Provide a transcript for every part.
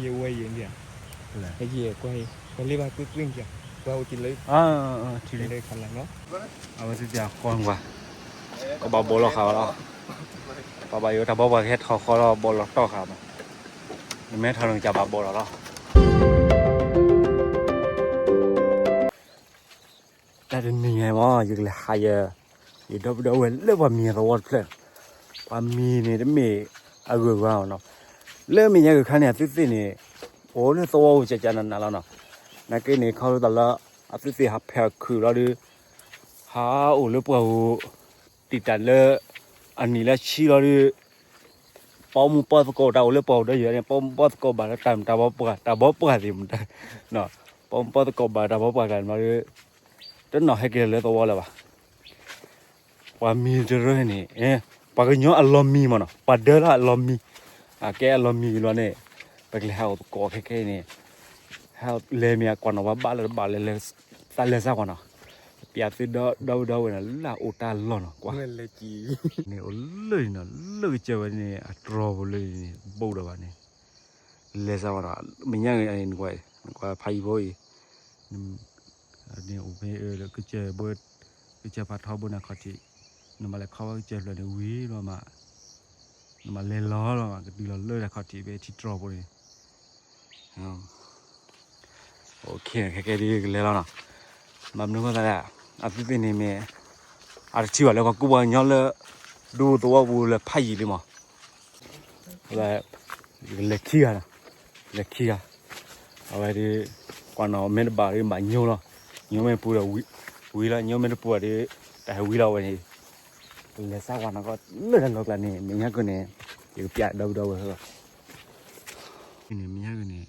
ယဝဲယဲၢ်, ယဲၢ်ကွၢ်, ကွၢ်လၢဘၣ်ကွ့ၢ်ကွ့ၢ်, ကွၢ်အိၣ်တ့ၢ်လၢ, ထံလၢခါလၢ်နီၤ, အဝဲသ့ၣ်တၢ်ဃီကွၢ်, ကဘၣ်ဘီလီၤဃာ်ဝဲလီၤ, ပှၤဘၣ်ယိၣ်တၢ်ဘီပှၤကဟဲထီၣ်ဃီလီၤ ဘီလီၤတီၢ်ဃာ်မး, နမ့ၢ်ထီၣ်န့ၣ်ကဘၣ်ဘီလီၤလီၤ. တၢ်တနံၤညါမး ယကလဲၤဟးယ, ယဒီပုၢ်ဒီဝဲၢ်လၢပှၤမံၤအသဝီတဖျၢၣ်, ပှၤမံၤန့ၣ်တမ့ၢ်အဂုၤအဂၤအီၤနီၤ, လၢမဲာ်ညါဂ့ၤခါန့ၣ် အသုသ့ၣ်န့ၣ်, အိၣ်လၢသဝီပူၤကကနးနးလီၤနီၤ, နာ်က့န့ၣ် ခီဖျိသးလၢ, အသုသ့ၣ်ဟးဖဲးအခုးလီၤဒီး, ဟးအိၣ်လၢပှၢ်ပူၤ, တံာ်တာ်လၢ, အနံၣ်လၢဆံလီၤဒီး ပှၤမူပှၤသကိးတၢ်အိၣ်လၢပှၤအိၣ်ဒီးယၤန့ၣ် ပှၤမူပှၤသကိးဘၣ်လၢတၢ်ဘီပှၤသ့ၣ်မတၤ, ပှၤမူပှၤသကိးဘၣ်တၢ်ဘီပှၤကျါန့ၣ်ဒီး, တနီၤဟဲက့ၤလၢသဝီလၢၤဘၣ်. ပှၤမံၤတရၢန့ၣ်, ပှၤကညီအလီၤမံၤမးနီၤ ပှၤဒၢလၢအလီၤမံၤ, အကဲအလီၤမံၤလီၤန့ၣ်, ပကလဲၤဟးအိၣ်သကိးခဲခဲအံၤန့ၣ်, ဟဲလဲၤမ့ၢ်အကွၢ်နီၤ ပှၤဘၣ်လၢတဘၣ်လဲၤလဲၤ, သးလဲၤစၢ်ကွၢ်နီၤ, ပျးသုဒီပုၢ်ဒီဝဲၢ်န့ၣ် လၢအအိၣ်တၢ်လီၢ်နီၤ ကွၢ် န့ၣ်အိၣ်လၢန့ၣ်နီၤ လၢကစၢၢ်ဝဲန့ၣ် အတြီၤဖိလၢန့ၣ် ဘူးဒီးဘၣ်န့ၣ်, လဲၤစၢ်ဝဲဒီး မဲာ်ညါဂ့ၤန့ၣ် နကွၢ်ဖးယံၤဖိအံၤ, န့ၣ်အိၣ်ဖဲလၢကစၢၢ်ဘိ, ကစၢၢ်ဖးထီဘိန့ၣ်ခီၣ်ထံး, နမၤလဲၤခီဝဲကစၢၢ်ဖျၢၣ်န့ၣ်ဝံၤလီၤမး, နမၤလဲၤလီၤလီၤမး ကတုၤလီၤလၢတၢ်ခီၣ်ထံးဖဲထံတြီၤဖိန့ၣ် ခဲကဲဒ်ကလဲၤလီၤနီၤ, ဘၣ်မနုၤဃိသတးလဲၣ်, အသုသ့ၣ်န့ၣ်မ့ၢ်, အတထံၣ်ဘၣ်လၢပှၤကူပှၤကညီလၢ, ဒူသဝီပူၤလၢဖးယံာ်လံမး, ဝဲ, လဲၤခံဂၤနီၤ, လဲၤခံဂၤ, အဝဲဒ်, ကွၢ်နီၤမ့ၢ်တဘၣ်ဒ်ဘၣ်ညိလီၤ, ညိမ့ၢ်ပူၤဒီး, ဝံၤလီၤ ညိမ့ၢ်တပူၤဘၣ်ဒီး, တၢ်ဟဲဝံၤလီၤဝဲန့ၣ်, လဲၤစၢ်ဝဲနီၤကီးလၢတၢ်လီၢ်ကျါန့ၣ် မဲာ်ညါက့ၤန့ၣ်, ယကပျးဒီပုၢ်ဒီဝဲၢ်လီၤ န့ၣ် မဲာ်ညါက့ၤန့ၣ်,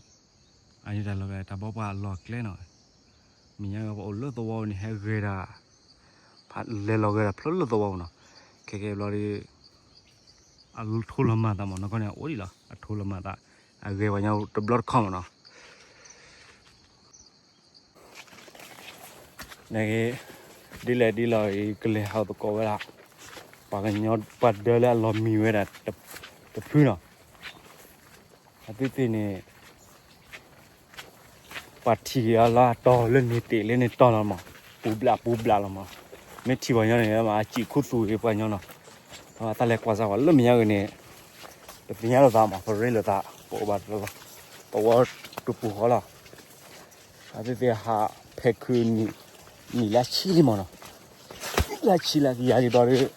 အန့ၣ်တၢ်လီၢ်ကျါ တၢ်ဘီပှၤအလီၢ်ကျဲနီၤ, မဲာ်ညါက့ၤပှၤအိၣ်လၢသဝီန့ၣ် ဟဲဂဲၤတၢ်, ဖးလဲၤလီၤဂဲၤတၢ်ဖျိလၢသဝီပူၤနီၤ, ခဲကဲဘျီဒီး, အထိလီၤမၤသးမးနီၤ ကီးန့ၣ် အအိၣ်ဒံးလီၤ အထိလီၤမၤသး, အဂဲၤပှၤညီတဘျီတခီၣ်မးနီၤ နက့ၤ, ဒ်လဲၣ်ဒ်လဲၣ်အံၤ ကလဲၤဟးသကိးဝဲဒၣ်, ပှၤကညီပှၤဒၢလၢအလီၤမံၤဝဲဒၣ်, တဖုနီၤ, အသုသ့ၣ်န့ၣ်, ပှၤထံၣ်က့ၤအီၤလၢအတီၢ်လၢန့ၣ်တ့ၢ်လၢန့ၣ်တီၢ်လီၤမး, ပူၤဘျးပူၤဘျးလီၤမး, မ့ၢ်ထံၣ်ပှၤညီန့ၣ် မ့ၢ်အစံၣ်ခူသူၣ်က့ၤပှၤညီနီၤ, တၢ်လဲၤကွၢ်စၢ်ဝဲလၢမဲာ်ညါက့ၤန့ၣ်, ပသ့ၣ်ညါလိာ်သးမး ပရ့လိာ်သး ပအိၣ်ဘၣ်တလီၢ်, သဝီတပူၤဃီလီၤ အသုသ့ၣ်ဟးဖဲးခုး, နံၣ်လၢဆံလံမးနီၤ, လၢဆံလၢကယၤဒံးဘျီဒီး,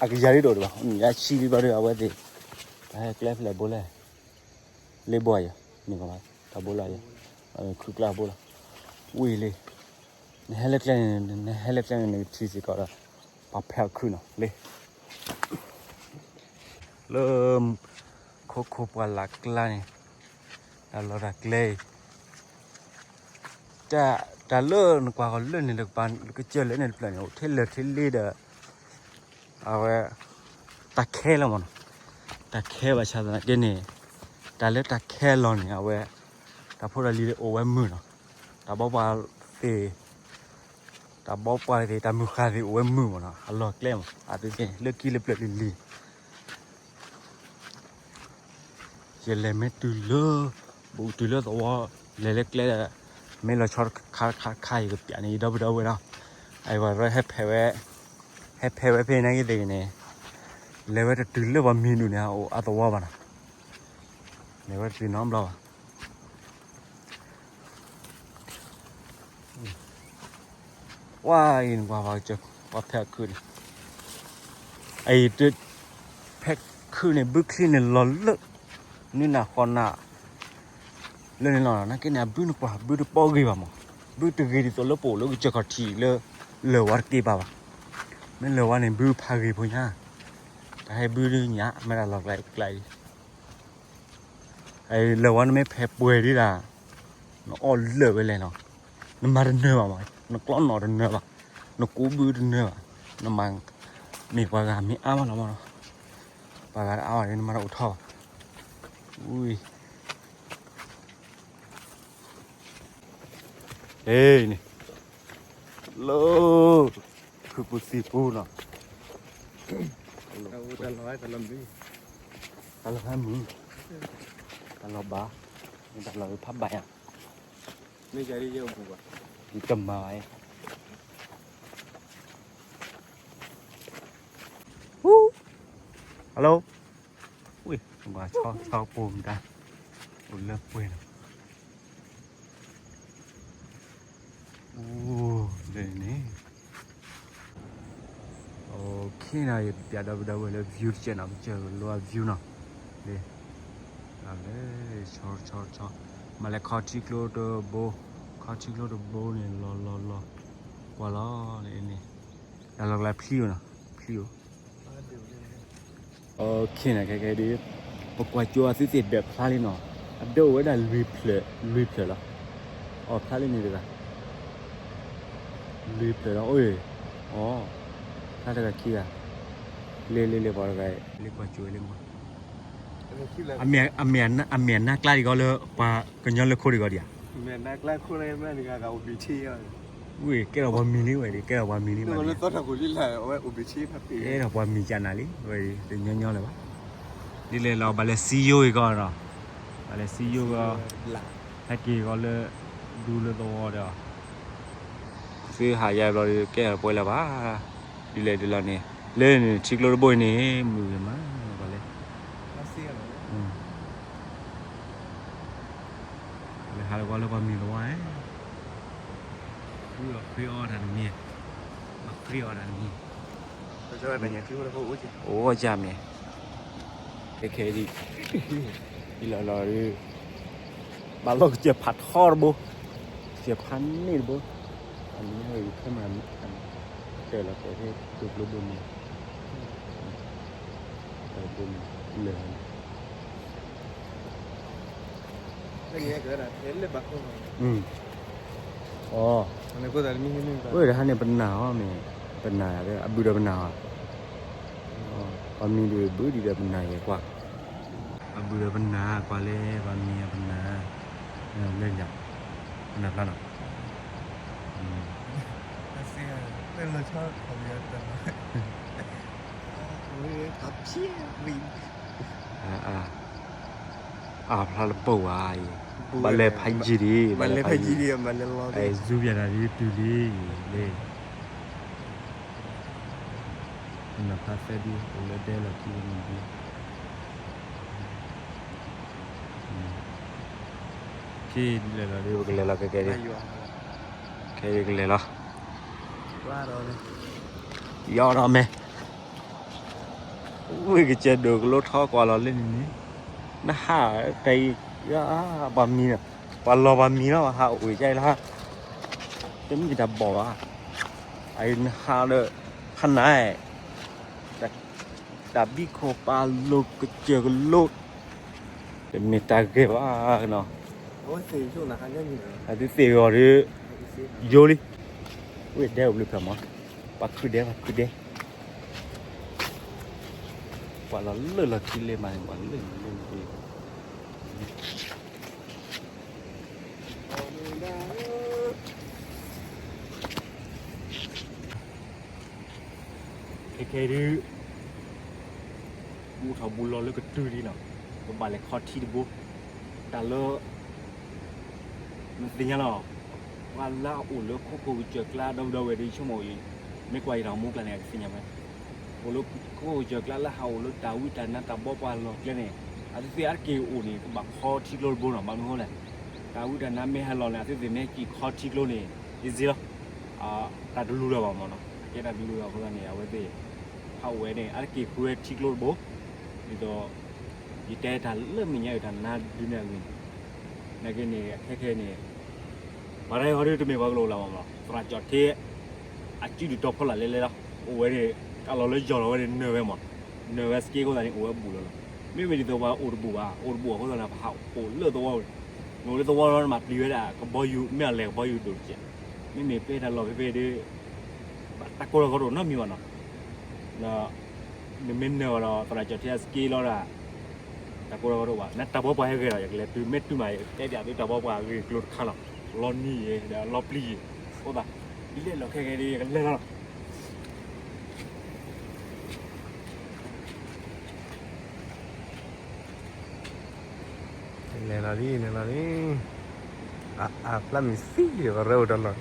အကယၤဒံးဒိၣ်ဒံးဘၣ် နံၣ်လၢဆံလံဘျီဒီး အဝဲသ့ၣ်, တၢ်ဟဲကျဲဖဲလဲၣ်ဘိလဲၣ်, လ့ဘိယၤ, မ့ၢ်ကီးဘၣ် တၢ်ဘိလီၤယၤ, ခုၣ်ကျါဘိလီၤ, ဝံၤလံ, နဟဲလၢကျဲန့ၣ် နဟဲလၢကျဲန့ၣ် နကထံၣ်စ့ၢ်ကီးဒီး, ပှၤဖဲးခုးနီၤ လ့ လၢ, ခိခိၣ်ပှၢ်လၢ်ကျါန့ၣ်, တၢ်လီၢ်တၢ်ကျဲအံၤ, တၢ်လၢနကွၢ်ဃီၤလၢန့ၣ်တကပၤ ကစၢၢ်လၢန့ၣ်တဖျၢၣ်န့ၣ် အိၣ်ထဲလၢာ်ထဲလ့ဒီး, အဝဲ, တၢ်ခဲလီၤမးနီၤ, တၢ်ခဲဘၣ်ဆၣ်သနာ်က့န့ၣ်, တၢ်လၢတၢ်ခဲလီၤန့ၣ် အဝဲ, တၢ်ဖိတၢ်လံၤအိၣ်ဝဲမုာ်နီၤ, တၢ်ဘီပှၤသ့ၣ် တၢ်ဘီပှၤသ့ၣ် တၢ်မုၢ်ဃၢ်သ့ၣ်အိၣ်ဝဲမုာ်မးနီၤ အလီၢ်ကျဲမး အသုသ့ၣ်န့ၣ် လၢခံလၢပျၢၤလံၤလံၤ, ယလဲၤမ့ၢ်တုၤလၢ, ဘူးတုၤလၢသဝီ, လဲၤလၢကျဲဒီး, မ့ၢ်လီၤဆီတခါတခါတခါ ယကပျးန့ၢ်ယဒီပုၢ်ဒီဝဲၢ်လီၤ, အဝဲဟဲဖဲးဝဲ, ဟဲဖဲးဝဲဖဲန့ၣ်က့ၤသ့ၣ်ဂ့ၤန့ၣ်, လဲၤဝဲတတုၤလၢပှၤမံၤဒူၣ်န့ၣ် အအိၣ်အသဝီဘၣ်နီၤ, လဲၤဝဲတတုၤနီတဘျီဘၣ် ပှၤအံၤန့ၣ် ပှၤဖဲးခုးန့ၣ်, အံၤ, ဖဲးခုးန့ၣ် ဘုချံန့ၣ်လီၤလၢ, နွံနၤဃိးနၤ, လၢန့ၣ်လီၤ နာ်က့န့ၣ် အဘုနကွၢ် ဘုတပီဂ့ၤဘၣ်မး, ဘုတဂ့ၤဒ်သိးလၢပအိၣ်လၢကစၢၢ်ခီၣ်ထံးလၢ, လၢၢ်ဝါတက့ၢ်ဘၣ်ဘၣ်, မ့ၢ်လၢၢ်ဝါန့ၣ် ဘုဖးဂ့ၤဖိညါ, တၢ်ဟဲဘုဒုညါ မ့ၢ်တၢ်လီၢ်ကျါအံၤကျါအံၤ လၢၢ်ဝါနမ့ၢ်ဖဲးပှဲၤဒံးဒၣ်, နအီၣ်လၢာ်ဝဲလဲၣ်နီၤ, နမၤတနၢၤဘၣ်မး, နကျီနီၣ်တနၢၤဘၣ်, နကူဘုတနၢၤဘၣ်, နမၤ, မ့ၢ်ပှၤဂၤမ့ၢ်အါမးလီၤမးနီၤ, ပှၤဂၤတအါဘၣ်ဒီး နမၤတအိၣ်ထီၣ်ဘၣ်, ဝံၤ န့ၣ်, လၢ, ခုးပူၤသံၣ်ပူၤနီၤ, တၢ်လီၢ်ဟဲမုာ်, တၢ်လီၤဘၣ်, တၢ်လီၤဖးဘၣ်ယၤ, မ့ၢ်ယၤဒ်ယဲၢ်အဘူးဘၣ်, ယတမၤဘၣ်, hello, ဝ့ၢ် ဆီဆီပိၢ်မတၤ, အိၣ်လၢပှဲၤလီၤ, အိၣ်လၢန့ၣ် OK နီၤ, ယပျးဒီပုၢ်ဒီဝဲၢ်လၢ view တကဲးနီၤ, ပကစၢၢ်ကလိ view နီၤ, လၢ လၢ ဆီဆီဆီ, မၤလဲၤခီထံကျိတဘိ, ခီထံကျိတဘိန့ၣ် လီၤလီၤလီၤ, ကွၢ်လီၤန့ၣ်န့ၣ်, တၢ်လီၢ်ကျါဖျံအိၣ်နီၤ, ဖျံအိၣ် OK နီၤ, ခဲကဲဒ် ပကွၢ်ကၠိအသုသ့ၣ်ဒၢးဖျါလံနီၤ, အဒၢးအိၣ်ဝဲဒၣ်လွံၢ်ဖျၢၣ်, လွံၢ်ဖျၢၣ်လီၤ, အီၣ်ဖျါလံန့ၣ်တဂၤ, လွံၢ်ဖျၢၣ်လီၤ, အိၣ်, အီၣ်, ဖျါတဂၤခံဂၤ, လ့လ့လ့ပှၤတဂၤ, လ့ကွၢ်ကၠိလ့မး, အမ့ၢ်အနၢ်ကျါဒံးဂီၤလၢ ပှၤကညီလၢခိဒံးဂီၤဒံးဧါ, ဝ့ၢ် ကဲထီၣ်ပှၤမံၤလံဝဲဒၣ်, ကဲထီၣ်ပှၤမံၤလံဝဲဒၣ်, ကဲထီၣ်ပှၤမံၤကနၤလံဝဲဒၣ်, တညီညီလၢၤဘၣ်, ဒ်လဲၣ်လီၤ ဘၣ်လဲၤစံယိဂ့ၤကီးနီၤ, ဘၣ်လဲၤစံယိဂ့ၤ, ဟဲက့ၤဂီၤလၢ ဒူလၢသဝီဒီး, သုဟးယါဘျီဒီး ကဲထီၣ်ပှဲၤလၢၤဘၣ်, ဒ်လဲၣ်ဒ်လဲၣ်န့ၣ်, လၢန့ၣ်ထံကျိတဘိအံၤန့ၣ် မုာ်ဂ့ၤမး, ဘၣ်လဲၤ လဲၤဟးလၢကွၢ်လၢပှၤမံၤသဝီ, ဃုအီၣ်ဃ့အီၣ်တၢ်တမံၤ, ဘၣ်ဃ့အီၣ်တၢ်တမံၤ, အိၣ်ကၢ်မ့ၢ်, ခဲခဲဒ်, ဒ်လီၤလီၤဒ်, ဘၣ်လီၢ်ကစၢၢ်ဖးထီတဘိ, ကစၢၢ်ဖးန့ၣ်တဘိ, အမံၤဟဲအံၤဖဲမး, တၢ်လီၤတဲာ်ဖဲကျိကျိဘိန့ၣ်, ဘိန့ၣ်, လၢာ် အီ, ဝဲဒၣ်ဟးန့ၣ်ပနၢ်အီၤမ့ၢ်, ပနၢ်, အဘုဒီးပနၢ်အီၤ, ပှၤမံၤဒုးဘုဒံးဒီးပနၢ်ယဲကွၢ်, အဘုဒီးပနၢ်ကွၢ်လၢပှၤမံၤအပနၢ်, လၢညါ, ပနၢ်ဖျါနီၤ, တၢ်ဖျါလၢပဝံၤ အဖျါလၢပဝံၤအံၤ, ဘၣ်လဲၤဖးယံာ်ဒံး, ဘၣ်လဲၤဖးယံာ်ဒံး, စူပျးတၢ်ဒ်တုၤလံ, လၢ, ပနၢ်ဖျါသၢဒံး အိၣ်လၢဒဲလီၢ်ခံန့ၣ်ဒံး, ခံလဲၤလီၤဒ် ပကလဲၤလီၤကဲကဲဒ်, ခဲဒ်ကလဲၤလီၤ, ယီၤဒီးမဲာ် ဝ့ၢ်ကစၢၢ်ဒိၣ်ကလိထီကွၢ်လီၤလၢန့ၣ်န့ၣ်, နဟးတၢ်အံၤ, ပှၤမံၤ, ပှၤလီၤပှၤမံၤလီၤ ပှၤဟးအိၣ်ကါအံၤလၢ, တမ့ၢ်တၢ်ဘီၣ်ဘၣ်, အအံၤနဟးဒီး, ဖးနး, တၢ်ဘံခိၣ်ပာ်လိာ်ကစၢၢ်ကလိ, တမ့ၢ်တၢ်ဂ့ၤဘၣ်နီၤ, အသုသ့ၣ်ဂီၤဒီး, ယိလံ, ဝ့ၢ်ဒဲအိၣ်ဘျုးဖျၢၣ်မး, ပှၤခုၣ်ဒဲ ပှၤခုၣ်ဒဲ ပှၤလီၤလၢလီၢ်ခံလ့မးန့ၣ် ပှၤလၢလၢလၢ, ခဲခဲဒုး, ဘူၣ်ထီၣ်ဘူၣ်လီၤလၢကတုၤဒံးနီၤ, ပဘၣ်လဲၤခီထံတဘိ, တၢ်လၢ နသ့ၣ်ညါလီၤ, ပှၤလၢအအိၣ်လၢခိခိၣ်ကစၢၢ်ကျါဒီပုၢ်ဒီဝဲၢ်ဒီး ယဆိကမိၣ်အံၤ, မ့ၢ်ကွၢ်ယတၢ်မူကျါန့ၣ် အကသ့ၣ်ညါဝဲ, အိၣ်လၢခိခိၣ်ကစၢၢ်ကျါလၢဟးအိၣ်လၢတၢ်ဝံတၢ်နါတၢ်ဘီပှၤလီၢ်ကျဲန့ၣ်, အသုသ့ၣ်အါတက့ၢ်အိၣ်န့ၣ် ကဘၣ်ခီထံကျိတဘိနီၤ, ဘၣ်မနုၤဃိလဲၣ်, တၢ်ဝံတၢ်နါမ့ၢ်ဟဲလီၤန့ၣ် အသုသ့ၣ်မ့ၢ်က့ၤခီထံကျိန့ၣ်, အ့စ့လီၤ, တၢ်တလူလၢၤဘၣ်မးနီၤ, ကဲတၢ်တလူလၢၤအဃိသတးန့ၣ် အဝဲသ့ၣ် ဟးအိၣ်ဝဲန့ၣ် အါတက့ၢ်ဃုဝဲထံကျိတဘိ, ဒ်သိး ယတဲတၢ်လၢမဲာ်ညါအံၤတၢ်နါဒုးနဲၣ်အဂ့ၢ်န့ၣ်, နာ်က့န့ၣ် အခဲခဲန့ၣ်, ပှၤတၢ်ဟီဒုးတမ့ၢ်ပှၤကလိာ်လၢၤဘၣ်မး, သရၣ်ကၠီၣ်ထ့, အစုဒုၣ်တီၤဖီလာ်လဲၤလဲၤလီၤ, အိၣ်ဝဲန့ၣ် တၢ်လီၢ်လၢယီၢ်လီၤဝဲန့ၣ် နၢၤဝဲမး, နၢၤဝဲစက့အဃိသတးန့ၣ် အိၣ်ဝဲဘူးလီၤလီၤ, မ့မ့ၢ်ဒ်သိးပှၤအိၣ်တဘူးဘၣ်, အိၣ်တဘူးအဃိသတးန့ၣ် ပဟးအိၣ်လၢသဝီ, နအိၣ်လၢသဝီလီၤ နဘၣ်ပျံၤဝဲဒၣ် ကဘီယူၤ မ့ၢ်အလဲၤကဘီယူၤဒိၣ်တက့ၢ်, မ့မ့ၢ်ဖဲတၢ်လီၢ်ဖဲဖဲဒီး ဘၣ်တၢ်ကိၢ်တၢ်ဂီၤတအိၣ်နီတမံၤဘၣ်နီၤ, ဒီး နမ့ၢ်နၢၤဝဲဒီး သရၣ်ကၠီၣ်ထ့အစက့လီၤဒၣ်, တၢ်ကိၢ်တၢ်ဂီၤတအိၣ်ဘၣ်, နတၢ်ဘီပှၤဟဲဂ့ၤဒီး ယကလဲၤတုၤမ့ၢ်တုၤမး ယကတဲပၠးသုတၢ်ဘီပှၤအဂ့ၢ်ကျိၤတခါလီၤ, လီၤနံၤယဲၤ ဒီးလီၤပျံၤယဲၤ, အိၣ်သး, ဒ်လဲၣ်လီၤခဲခဲဒီး ယကလဲၤလီၤလီၤ. နဲၣ်လီၤလံ နဲၣ်လီၤလံ, အ အဖျါမ့ၢ်သံလံ ပှၤရဲအိၣ်တၢ်လီၢ် ယ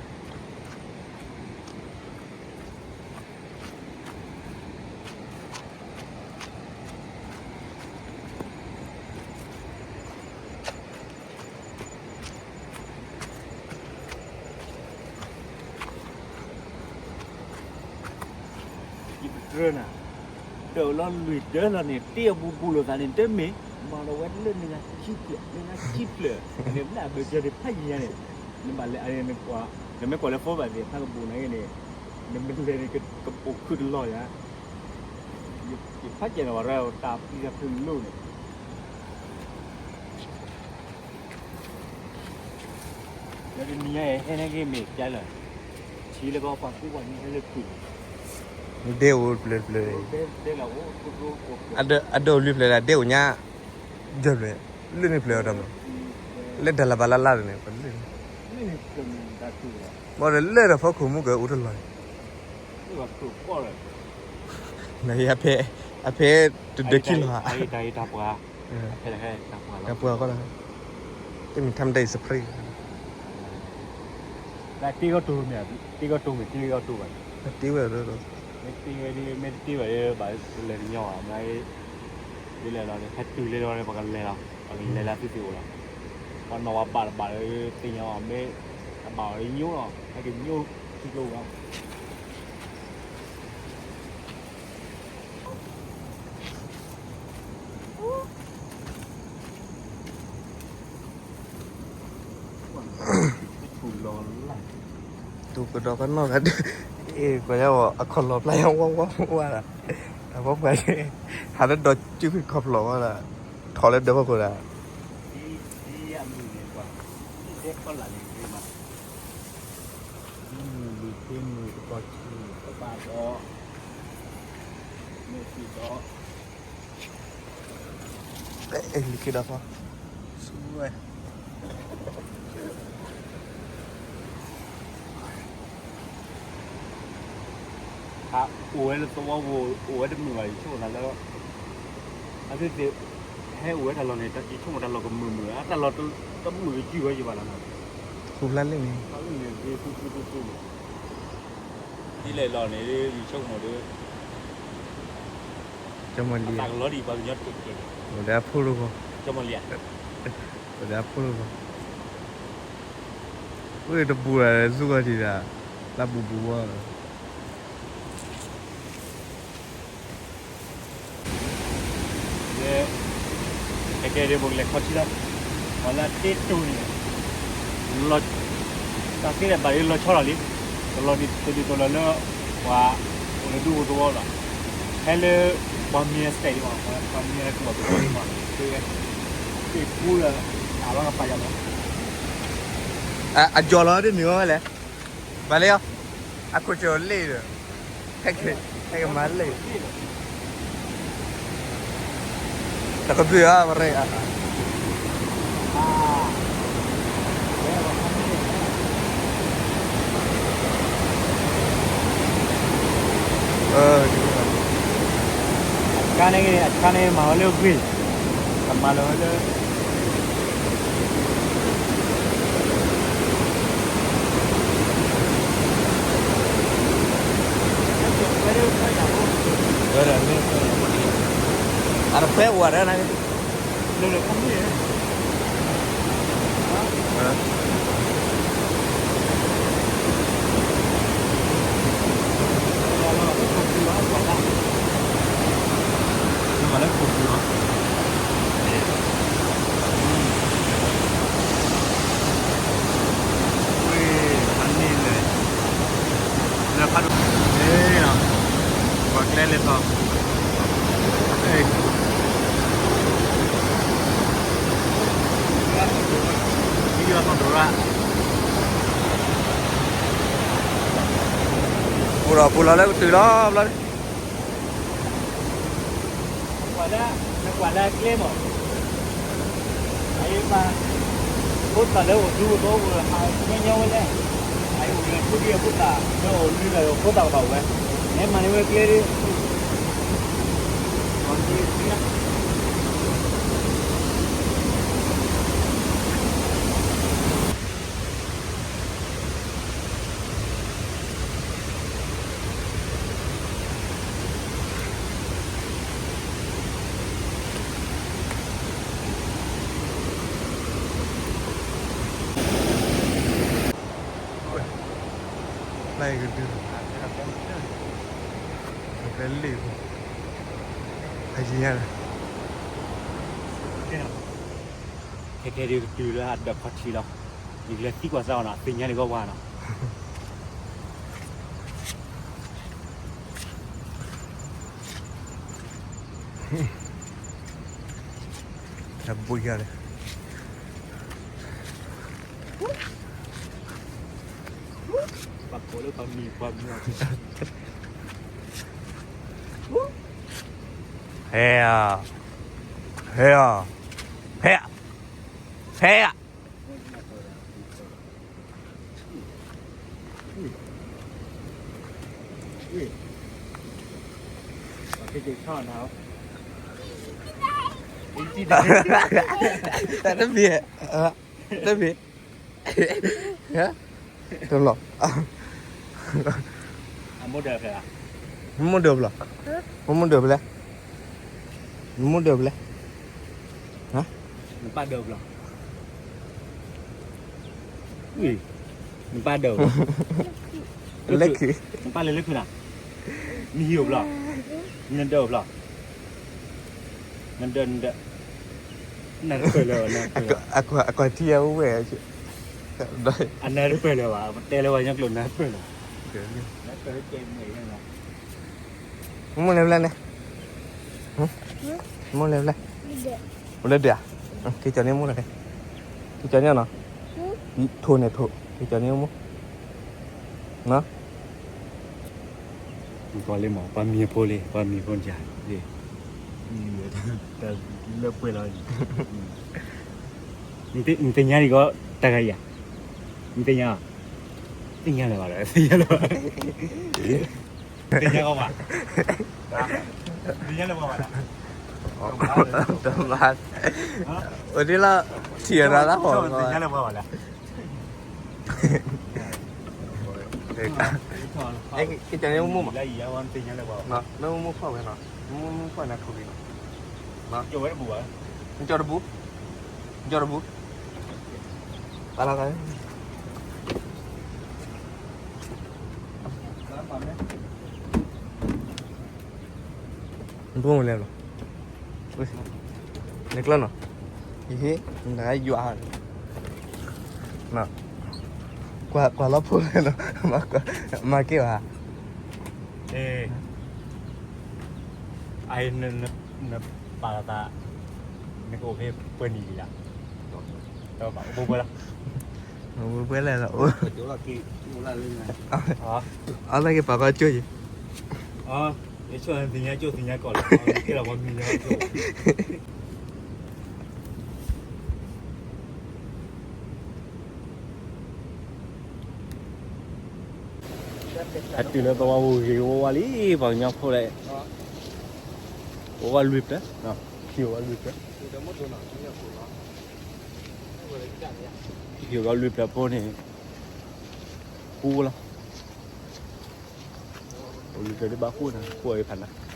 ပကြၢနၤ, တၢ်အိၣ်လီၤလွံၢ်ဒၢလီၤန့ၣ် တ့အီၣ်ဘူးဘူးလိာ်သးန့ၣ် တမ့ၢ်, မၤဒီးဝဲလၢန့ၣ်ဂၤခံဖျၢၣ် လၢအဘၢၣ်စၢၤန့ၣ် ဖးယံၤညါန့ၣ်, နဘၣ်လဲၤ နမ့ၢ်ကွၢ်လၢ phone ဘၣ်သ့ၣ် ဖးကဘူးနၤဂ့ၤန့ၣ်, နမ့ၢ်လဲၤန့ၣ် ကအိၣ်ခုတလီၤယါ, ယဖးကဲနီၤဝဲတၢ်ပျံၤတၢ်ဖုးလိၣ်န့ၣ် လၢတနံၤညါအံၤ ဟဲန့ၣ်က့ၤမ့ၢ်ကၠါလၢာ်, ထံလၢကီၢ်ပှၤကူပှၤကညီဟဲလၢခုးန့ၣ်, ဒဲအိၣ်တဖျၢၣ်တဖျၢၣ်, အဒိၣ်လွံၢ်ဖျၢၣ်လၢဒဲအိၣ်ညါ, ယဲၢ်ဖျၢၣ်, လၢန့ၣ်ဖျၢၣ်အီၤတၢ်မး, လၢဒၢ်လၢ်ဘၣ်လၢ်လၢ်န့ၣ်, ဘၣ်ဒီးလၢတၢ်ဖီခိၣ်မူကအိၣ်တလီၢ်န့ၣ်, နအဖဲ, အဖဲတဒၢခံလီၤဧါ တၢ်ပှၤဃီလီၤ, တမ့ၢ်ထါမတၤအံၤ spray တ့ကီၢ်တိၢ်မ့ၢ်, တ့ကီၢ်တိၢ်မ့ၢ် တ့ကီၢ်တိၢ်ဘၣ်, တ့ဝဲ, မ့ၢ်တ့ဝဲဒ် မ့ၢ်တတ့ဝဲဒ် ဘၣ်လဲၤတညီဘၣ်, မ့ၢ်ဒ်လဲၣ်လီၤန့ၣ် ဟဲတုၤလဲၤလီၤန့ၣ် ပကလဲၤလီၤ, ပကလဲၤလၢသုသ့ၣ်အိၣ်လီၤ, ပှၤနီၢ်ဝဲဘၣ်တဘၣ်လၢသ့ၣ်ညါဘၣ် မ့ၢ်တဘၣ်အီၤညိလီၤ ဟဲက့ၤညိထံကျိလီၤ. တူၢ်ကဒီးကနီၢ်ဂၤဒဲး, ကွၢ်ယၤအီၤ အခီၣ်လီၢ်ဖျါယၤဝါဝါဝါဒီး, တၢ်ဖီပှၤ, ဟးလၢဒီးစုခီၣ်ဖျီၣ်ဝဲဒီး, ထီၣ်လၢဒၢးဖီခိၣ်ဒီး, ဒ်အမုၢ်န့ၣ်ကွၢ်, ဒ်ဒဲခီလာ်န့ၣ်ဂ့ၤမး, ဒ်မုၢ်လံၤသ့မုၢ်တကီၢ်ဆံးကဘၣ်ဒီး, မ့ၢ်စံးဒီး အဲ လံၤခ့ဒီးဖီ, ဆူဝဲ အိၣ်ဝဲလၢသဝီပူၤ အိၣ်ဝဲတမုာ်ဘၣ် ယဆိကမိၣ်သးလၢ, အသုသ့ၣ် ဟဲအိၣ်ဝဲတၢ်လီၢ်န့ၣ် ယဆိကမိၣ်တၢ်လီၢ်ကမုာ်မုာ် အတၢ်လီၢ်တမုာ်ကစုၢ်ဝဲယဘၣ်လီၤနီၤ, ခူၣ်ဖျါလံန့ၣ်, ဒ်လဲၣ်လီၤန့ၣ် ယဆိကမိၣ်ဒီး ကမီၤလံ, တၢ်ကလီဒံးပှၤကညီတကဲး, အိၣ်ဒီးအဖိတဂီၢ်, ကမီၤလံ, အိၣ်ဒီးအဖိတဂီၢ်, ဝ့ၢ်တဘူးဒီးသူၣ်ဂီၢ်ထံးဒီး, လၢဘူးဘူးဝဲ, လၢ, ကဲကဲဒ်ပကလဲၤခီထံလီၤ, ပှၤလၢအတ့တူၢ်န့ၣ် တၢ်သ့ၣ်တဖၣ်လၢလီၤဆီလီၤလံ, တလီၤဒ်သိးလီၤလၢ, ပှၤ, အိၣ်လၢဒူပူၤသဝီလီၤ, ဟဲလၢ, ပှၤမံၤအစဲးဒံးဘၣ်, ပှၤမံၤအစဲးဒံးဘၣ်, သ့ၣ်ပူလၢ, အလီၤကပာ်ယၤလီၤ, အကၠီၤလီၤဒ်မ့ၢ်ဝဲလဲၣ်, မၤလၢ, အခိၣ်ကၠီၤလ့ၣ်ဒီး, ဟဲက့ၤမၤလ့ၣ် တကဘုၣ်ဧါ ပရဲၣ်ဧါ, အဆါန့ၣ် အဆါန့ၣ်မၤဝဲလၢဂ့ၢ်, ကမၤလၢၤဝဲလၢ အတဖဲအိၣ်ဝဲဒၣ်န့ၣ်, မၤလၢခိၣ်ပူၤလီၤ, ဝ့ၢ်ဖးန့ၢ်လၢ, လၢဖးဒိၣ်, ပှၤကျဲလဲၤထီၣ်, ဒ်ယွၤသီၣ်ဒိၣ်ရၣ်, ပူၤလီၤပူၤလီၤလၢကတုၤလီၤဘျီ နကွၢ်လၢအကျဲမး, အအံၤမး, ဖိသၣ်လၢအိၣ်ဒူအိၣ်သဝီပူၤ ဟးညီညီဝဲလဲၣ်, အအံၤအိၣ်လၢထူဒံအဖိသၣ် လၢအိၣ်လွံၢ်သၣ်ဒီးဖိသၣ်ကဘၣ်အိၣ်ဝဲ, နဲမၤန့ၢ်ဝဲကျဲဒ် ပှၤမံၤသံလၢ လၢကဒု, ကျဲလံ, ဟဲကညါလၢ, ခဲခဲဒုးကတုၤလၢအဒီးခီၣ်ထံးလီၤ, ယကလဲၤသံကွၢ်စၢ်အီၤနီၤ, သ့ၣ်ညါလံဂီၢ်ဝါနီၤ. တၢ်ဘိယၤလၢ, ပှၤကိးလၢပှၤမံၤပှၤမံၤ, ဟဲဧါ, ဟဲဧါ, ဟဲ, ဟဲဧါ. တမ့ၢ်, တမ့ၢ်, တဘျီ, မ့ၢ်ဒၢးဘျီ, မ့ၢ်ဒၢးဘျီ, မ့ၢ်ဒၢးဘျီ, နပၢ်ဒၢးဘျီ, နပၢ်ဒၢး, လၢခံ, နပၢ်လဲၤလၢခုနၤ, နဟံၣ်အိၣ်ဘျီ, နဒၢးအိၣ်ဘျီ, နဒၢး, နဒၢး, နပၢ်လဲၤ, အကွၢ်ထံအဝဲ, အနၢ်တပၢၢ်လၢၤဘၣ်, တဲလၢပှၤကညီကျိာ်နၢ်တပၢၢ်လၢၤ, မ့ၢ်လဲၤဖဲလဲၣ်န့ၣ်, မ့ၢ်လဲၤဖဲလဲၣ်, အိၣ်လၢဒၢးဧါ, က့ၤကီၤန့ၢ်မိၢ်လၢ, က့ၤကီၤန့ၢ်နီၤ, ထိၣ်န့ၣ်ထိၣ်, က့ၤကီၤန့ၢ်မိၢ်, နီၤ. ကွၢ်လံမး, ပှၤမံၤဖိလံ, ပှၤမံၤဖိန့ၣ်လံ, လၢပှဲၤလီၤ, နသ့ၣ်ညါဒံးကီး တၢ်ဂၤအံၤဧါ, နသ့ၣ်ညါ, သ့ၣ်ညါလၢၤဘၣ်ဒီး, သ့ၣ်ညါလၢၤဘၣ်, သ့ၣ်ညါကီးဘၣ်, သ့ၣ်ညါလၢၤဘၣ်ဘၣ်, တဘၣ်, အိၣ်ဒ်လီၤ, ထံၣ်ရၤလၢဟီၣ်, သ့ၣ်ညါလၢၤဘၣ်ဘၣ်လၢ က့ၤကီၤန့ၢ်မိၢ်မး, မ့ၢ်မိၢ်ဖီၣ်ဝဲနီၤ, မိၢ်မိၢ်ဖီၣ်န့ၣ်ထိၣ်လံနီၤ, နကၠီတဘူ, နကၠီတဘူ, ပာ်လီၤသး, နဘိမုၢ်လဲၤဘျီ, နကျၢၢ်နီၤ, ယဟ့ၣ်, နယွၤ, ကွၢ်လီၤဖိလဲၣ်နီၤ, မၤက့ၤဘၣ်, အ နပာ်လီၤသး, နကအိၣ်ဖဲပှဲၤနံၣ်လံလၢ, အိၣ်ပှဲၤလၢ, အလၢကပာ်ကီကၠိယံၤ, ယဆိကမိၣ်သ့ၣ်ညါကၠိသ့ၣ်ညါကီၢ်လီၤ, ကဲလီၤပှၤမံၤလီၤ, အတုၤလၢသဝီပူၤဂ့ၤဝါဝါလံ, ပှၤကညီဖိလဲၣ်, အိၣ်ဝဲလွံၢ်ဖျၢၣ်, ခံအိၣ်ဝဲလွံၢ်ဖျၢၣ်, ခံအိၣ်ဝဲလွံၢ်ဖျၢၣ်ဖိန့ၣ်, ပူလီၤ, အိၣ်လွံၢ်ဖျၢၣ်ဒ်ဘၣ်ဃိန့ၣ် ဃိအံၤဖးနး န့ၣ်,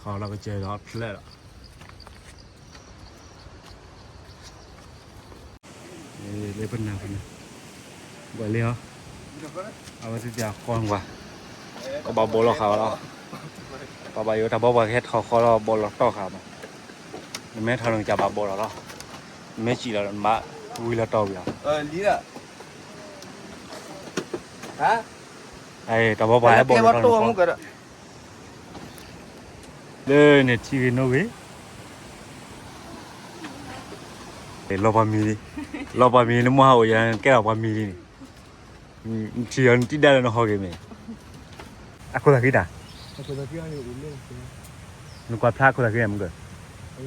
ခီလီၤကစၢၢ်ဒီးဖျၢၣ်လီၤ, လၢပနၢ်ပနၢ်, ဘၣ်လံဟီ, အဝဲသ့ၣ်တဖၣ်ဃီကွၢ်, ကဘၣ်ဘိးလီၤဃာ်ဝဲလီၤ, ပှၤဘၣ်ယိၣ်တၢ်ဘီပှၤကဟဲထီၣ်ဃီလီၤ ဘိးလီၤတီၢ်ဃာ်မး, နမ့ၢ်ထီၣ်န့ၣ်ကစၢ်ဘၣ်ဘိးလီၤလီၤ, နမ့ၢ်စံၣ်လီၤနဘၣ်ဝံၤလီၤတီၢ်ဝံၤလီၤ တၢ်ဘီပှၤဟဲဘိးလီၤတီၢ်န့ၣ် လၢန့ၣ်ထံဂ့ၤနိဂ့ၤ, လီၤပှၤမံၤလံ, လီၤပှၤမံၤလၢမိၢ်ဟါအိၣ်ယၤ ကဲလီၤပှၤမံၤလံန့ၣ်, နထံၣ်အီၤနတံၢ်ဒၣ်လၢနဟီဂ့ၤမ့ၢ်, အခိၣ်သးခံတၢ်, နကွၢ်ဖျါအခိၣ်သးခံမ့ၢ်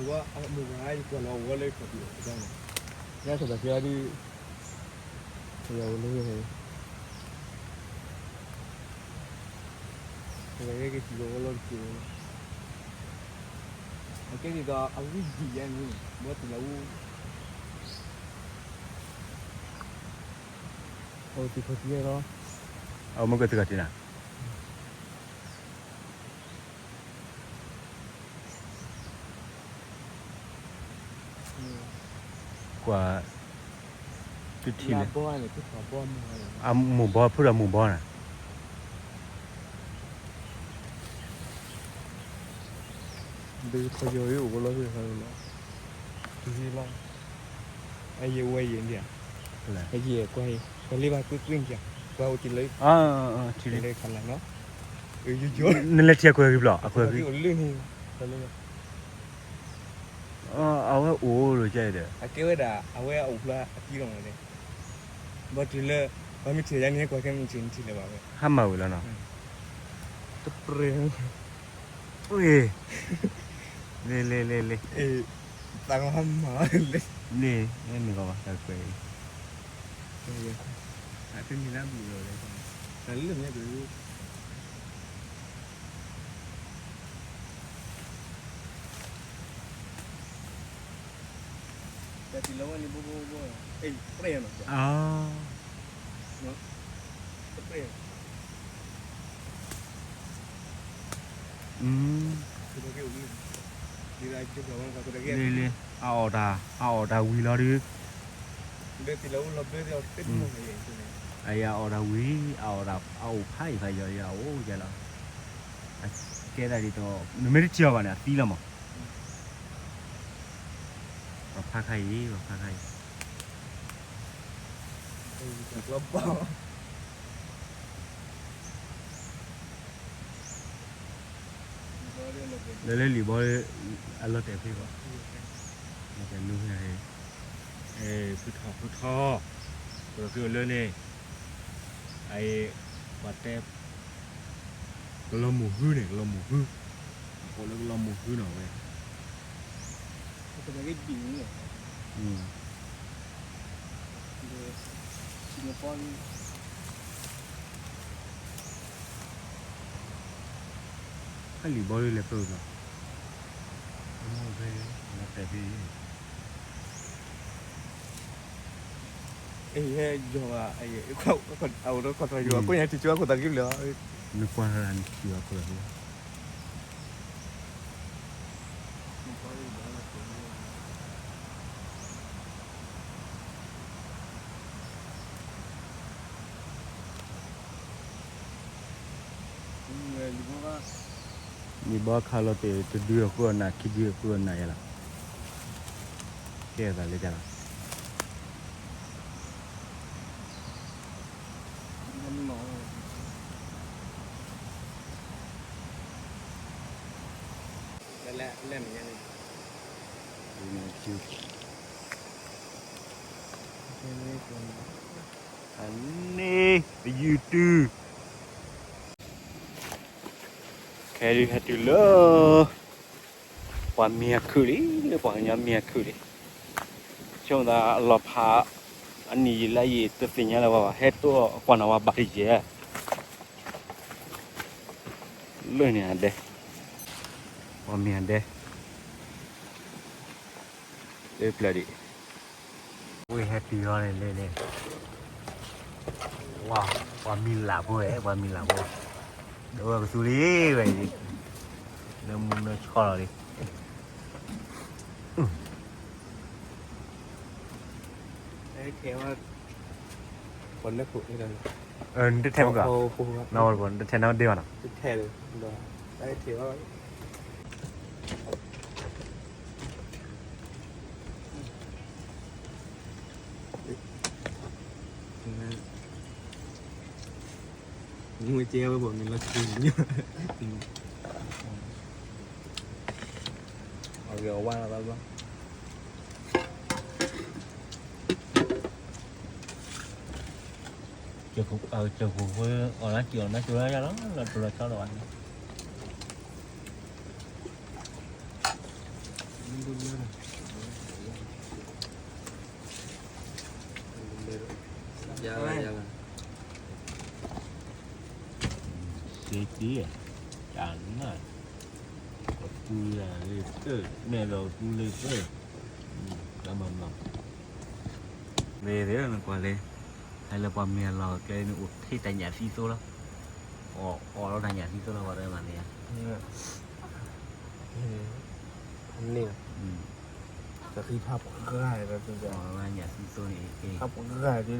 က, အမ့ၢ်ကသ့ၣ်ခီၣ်ထံးနၤ, အမ့ၢ်ကသ့ၣ်ခီၣ်ထံးနၤ. ကွၢ်, တထံၣ်လၢ, အမိၢ်ဘီ ဖုဒီးမိၢ်ဘီန့ၣ်, ဘၣ်ခီယိၤအိၣ်လီၤ, လီၤ, အယဲၢ်ဝဲယဲၢ်ဒၣ်, အယဲၢ်ကွၢ်, ကွၢ်လၢဘၣ်ကွ့ၢ်ကွ့ၢ်န့ၣ်, ကွၢ်အိၣ်တ့ၢ်လၢ, ထံၣ်လၢခါလၢ်နီၤ, နလဲၤထံၣ်အခွဲးဂံၢ်ဘျီ, အခွဲးဂံၢ်, အဝဲအိၣ်လၢကဲဒီး, အကဲဝဲဒၣ် အဝဲအအိၣ်ဖျါအသံလီၤမး, ဘၣ်တုၤလၢ, ပှၤမ့ၢ်ထံၣ်ယါန့ၣ် ကွၢ်ခဲမုၢ်ထံၣ်နထံၣ်လၢၤဘၣ်ဝဲ, ဟးမၤဝဲလီၤနီၤ, တပြဲၢ်, လ့လ့လ့လ့, သးကဟးမၤလ့, လ့, နကဘၣ်တၢ်ကွဲးအံၤ, တၢ်လၢမ့ၢ် တၢ်တံၢ်လီၤဝဲန့ၣ် ဘိဘိဘိ, ပြဲၢ်နီၤ, လ့လ့, အအီၣ်တၢ်, အအီၣ်တၢ်ဝံၤလီၤဒုး, အအီၣ်တၢ်ဝံၤ, အအီၣ်တၢ်ဝံၤ, အအီၣ်တၢ်, အအိၣ်ဖးအံၤဖးယီၤအအိၣ်ယဲလီၤ, အကဲဒၣ်ဒ်သိး, နမ့ၢ်တထံၣ်အီၤဘၣ်န့ၣ် အသံလီၤမး ပှၤဖးခါအံၤ, ပှၤဖးခါအံၤ, လၢလၢလံာ်ဘီ, အလီၤတဲာ်ဖဲဘၣ်, လီၤတဲာ်နူဟဲ, ဖုထီၣ်ဖုထီၣ်, ကလီၤက့ၤအိၣ်လၢန့ၣ်, အအံၤ, ပှၤတဲ ကလီၤမိၢ်ဟုန့ၣ် ကလီၤမိၢ်ဟု, အကိးလၢကလီၤမိၢ်ဟုနီၤဝဲ, ဟဲလံာ်ဘီလၢလဲၤဖဲ, လီၤတဲာ်ဖဲ, အဟဲယီၤဘၣ်, အအိၣ်ဒီးကီၢ်တၢ်ယိၤအကိးညါထံၣ်ကၠိအခိၣ်သးကံဘျုး, နကွၢ်နထံၣ်အခိၣ်သးကံ လံာ်ဘီခးလီၤတဲာ်တဒုအဃိအနၢ် ခံဒုအဃိအနၢ်ယဲလီၤ, ကဲသးလၢတၢ်လီၤ. အန့ၣ် ပယူၤတုၤ ခဲအံၤဟဲတုၤလၢ ပှၤမံၤအခုၣ်လံ, လၢပှၤကညီမံၤအခုၣ်လံ, ဆိမိၣ်သးအလီၤဖး အနံၣ်ယံာ်လါယံာ်တသ့ၣ်ညါလၢၤဘၣ်ဘၣ်, ဟဲတိၢ်ကွၢ်နၤဝဲဘၣ်တယဲၢ်, လၢန့ၣ်အဒဲ, ပှၤမံၤအဒဲ လၢပျၢၤဒံး, ဝ့ၢ်ဟဲတုၤလီၤန့ၣ်လၢန့ၣ်, ဝါ, ပှၤမံၤလၢ်ဖိဝဲ, ပှၤမံၤလၢ်ဖိ, ဒီးဝဲကသူလံဝဲအံၤ, နၢမူနၢဆှီလီၤလံ, နတထဲမက, နတထဲနဒ့ဘၣ်နီၤ. ကၠိဖိအီၣ်လၢကၠိလၢယၤလီၤ, လီၤတိၢ်လီၤဆီလီၤဘၣ်န့ၣ် ယၤလီၤ, ယၤလီၤ, စ့တံၢ်, တၢ်နၢ်, ပူလၢသၢ, မဲာ်လီၤပူလၢသၢ, တၢ်မၤမၤ, မ့ၢ်သ့ၣ်နကွၢ်လၢ, ဟဲလၢပှၤမံၤအလီၢ်ကျဲန့ၣ် အိၣ်ထဲတၢ်ညၣ်သံသိလီၤ, အီၣ်လီၤတၢ်ညၣ်သံသိလီၤ ပှၤတမၤန့ၣ်ဧါ, န့ၣ်လီၤ. သးဃံဖးပှၤဂၤဒီး ညၣ်သံသိန့ၣ် ဖးပှၤဂၤဒီး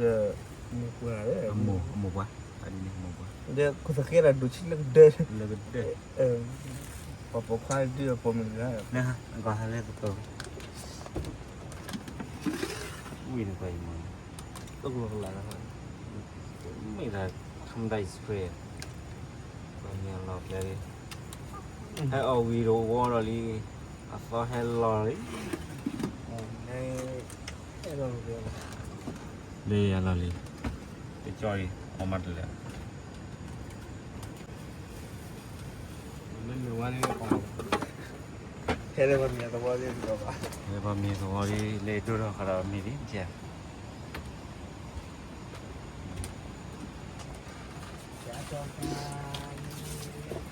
မိၢ်ပှၢ်လၢ မိၢ်ပှၢ် အဒ်န့ၣ်မိၢ်ပှၢ် ဒီးခိၣ်သဃဲဒီးဒိၣ်ဆံလၢကဒၢ လၢကဒၢ ပှၤပိာ်ခွါဒုးပိာ်မုၣ်တဂၤ ကီၢ်ဟးလၢသပၢၤ ဝံၣ်နကွၢ်အံၤမး တကလီကလး မ့ၢ်ဒၣ် ထမတၢ်အံၤ spray ပှၤညၣ်လီၤပျဲလံ ဟဲအီၣ်ဝံၤဒီးဝီဒီးလံ အသီဟဲလီၤလံ လၢယလီၤလံ တကၠီအံၤ အီၣ်မးတလဲၣ် ဟဲလၢပှၤမံၤသဝီလံ လၢပှၤမံၤသဝီလံ လၢဒိၣ်ထီၣ်ဃာ်ဒီးမံၤလံ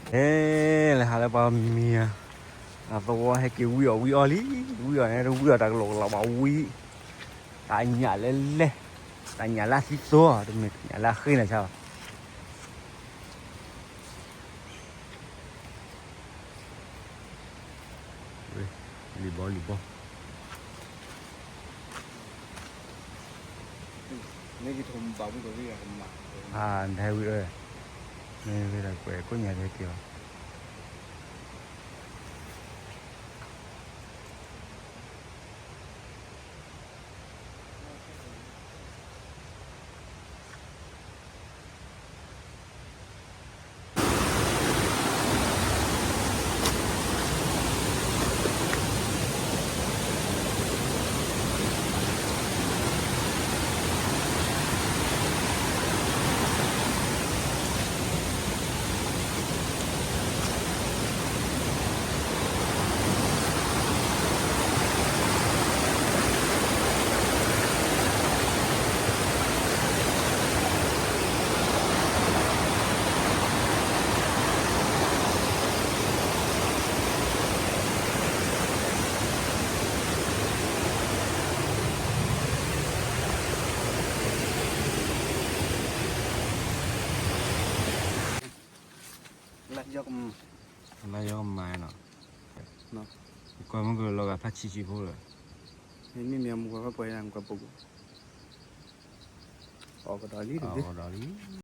ဟဲ လဲၤဟးလၢပှၤမံၤ အသဝီဟဲက့ၤဝံအီၣ်ဝံအီလံ ဝံအီၣ်န့ၣ် တဝံအီၣ်တၢ်ကလီကလီဘၣ်ဝံ တၢ်ညၣ်လဲလဲ တၢ်ညၣ်လၢသံသိ တမ့ၢ်ညၣ်လၢဃ့နၤဆါဘၣ် လံၤဘီလံၤဘီ နဟဲဝံၤအီၤ မ့ၢ်ဝဲဒၣ်ကွဲးကိးညါတဟဲက့ၤဘၣ် လါယီကမၤနီၤ, ကွၢ်မုၢ်ကလီၤဂာ်ဖးဆံးဆံးဖိလီၤ, မ့မ့ၢ်မုၢ်ကွၢ်ဖးပှဲၤယၤ မုၢ်ကွၢ်ပူၤ, အီၣ်ကဒီးလံ, အီၣ်ကဒီးလံ.